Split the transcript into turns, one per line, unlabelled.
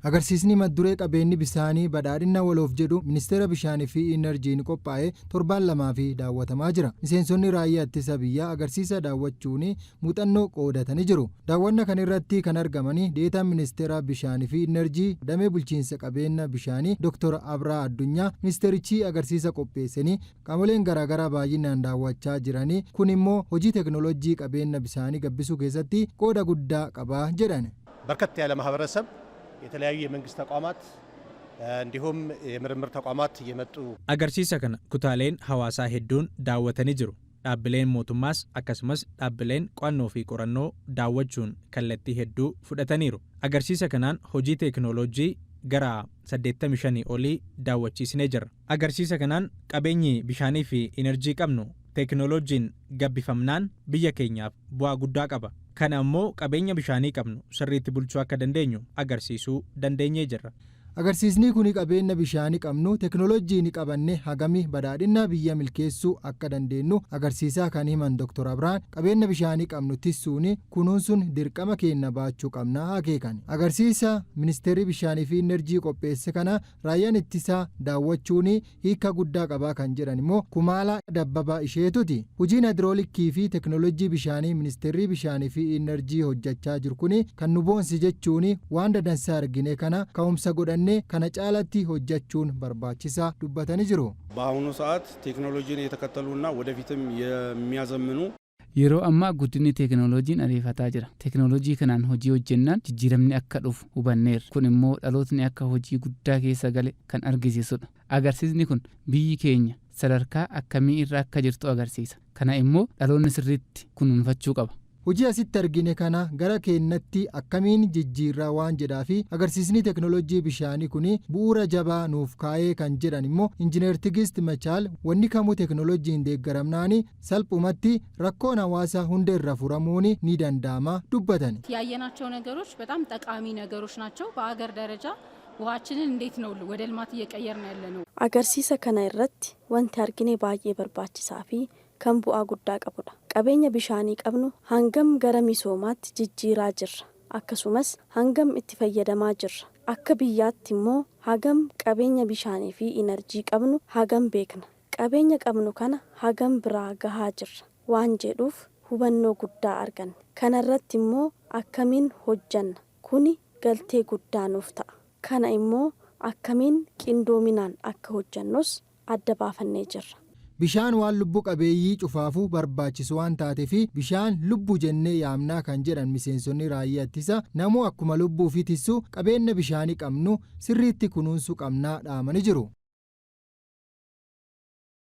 Agarsiisni mata-duree "Qabeenyi bisaanii badhaadhina waloof" jedhu Ministeera Bishaanii fi Inerjiin qophaa'ee torbaan lamaa fi daawwatamaa jira. Miseensonni raayyaa ittisa biyyaa agarsiisa daawwachuun muuxannoo qoodatanii jiru. Daawwannaa kana irratti kan argaman deetaan Ministeera Bishaanii fi Inerjii damee bulchiinsa qabeenya bishaanii Dr. Abraa Addunyaa, ministeerichi agarsiisa qopheessanii qaamoleen garaagaraa baay'inaan daawwachaa jiranii kun immoo hojii teekinooloojii qabeenya bishaanii gabbisuu keessatti qooda guddaa qaba jedhan.
በርከት ያለ ማህበረሰብ፣ የተለያዩ የመንግስት ተቋማት እንዲሁም የምርምር ተቋማት እየመጡ
Agarsiisa kana kutaaleen hawaasaa hedduun daawwatanii jiru. Dhaabbileen mootummaas akkasumas dhaabbileen qo'annoo fi qorannoo daawwachuun kallattii hedduu fudhataniiru. Agarsiisa kanaan hojii teekinooloojii gara 85 olii daawwachiisnee jirra. Agarsiisa kanaan qabeenyi bishaanii fi enerjii qabnu teekinooloojiin gabbifamnaan biyya keenyaaf bu'aa guddaa qaba. Kana immoo qabeenya bishaanii qabnu sirriitti bulchuu akka dandeenyu agarsiisuu dandeenyee jirra.
Agarsiisni kun qabeenya bishaanii qabnu teekinooloojiin qabanne hagami badhaadhina biyya milkeessuu akka dandeenyu agarsiisaa kan himan Dr. Abiraan, qabeenya bishaanii qabnu tissuun kunuunsuun dirqama keenya baachuu qabna akeekan. Agarsiisa Ministeerri Bishaanii fi Inerjii qopheesse kana raayyaan ittisaa daawwachuun hiika guddaa qabaa kan jedhan immoo Kumaala Dabbabaa Isheetuti. Hojiin haayidroolikii fi teekinooloojii bishaanii Ministeerri Bishaanii fi Inerjii hojjechaa jiru kun kan nu boonsi jechuun, waan dadansaa argine kana ka'umsa godhannee kana caalatti hojjechuun barbaachisaa dubbatanii jiru.
በአሁኑ ሰዓት ቴክኖሎጂን የተከተሉና ወደፊትም የሚያዘምኑ
Yeroo ammaa guddinni teekinooloojiin ariifataa jira. Teekinooloojii kanaan hojii hojjennaan jijjiiramni akka dhufu hubanneerra. Kun immoo dhalootni akka hojii guddaa keessa gale kan argisiisudha. Agarsiisni kun biyyi keenya sadarkaa akkamii irra akka jirtu agarsiisa. Kana immoo dhaloonni sirriitti kunuunfachuu qaba.
Hojii asitti argine kana gara keenyatti akkamiin jijjiirraa waan jedhaa fi agarsiisni teekinooloojii bishaanii kun bu'uura jabaa nuuf kaa'ee kan jedhan immoo Injiinar Tigist Machaal, wanni kamuu teekinooloojiin deeggaramnaan salphumatti rakkoon hawaasa hunda irra furamuun ni danda'ama dubbatan.
ያየናቸው ነገሮች በጣም ጠቃሚ ነገሮች ናቸው። በአገር ደረጃ ውሃችንን እንዴት ነው ወደ ልማት እየቀየርን ያለ ነው?
Agarsiisa kana irratti wanti argine baay'ee barbaachisaa fi kan bu'aa guddaa qabudha. Qabeenya bishaanii qabnu hangam gara misoomaatti jijjiiraa jirra? Akkasumas hangam itti fayyadamaa jirra? Akka biyyaatti immoo hagam qabeenya bishaanii fi inerjii qabnu hagam beekna? Qabeenya qabnu kana hagam biraa gahaa jirra? Waan jedhuuf hubannoo guddaa arganne. Kana irratti immoo akkamiin hojjanna? Kuni galtee guddaa nuuf ta'a. Kana immoo akkamiin qindoominaan akka hojjannus adda baafannee jirra.
Bishaan waan lubbuu qabeeyyii cufaafuu barbaachisu waan taateef bishaan lubbuu jennee yaamnaa kan jedhan miseensonni raayyaa ittisa, namuu akkuma lubbuu fi tissu qabeenya bishaanii qabnu sirriitti kunuunsuu qabnaa dhaamanii jiru.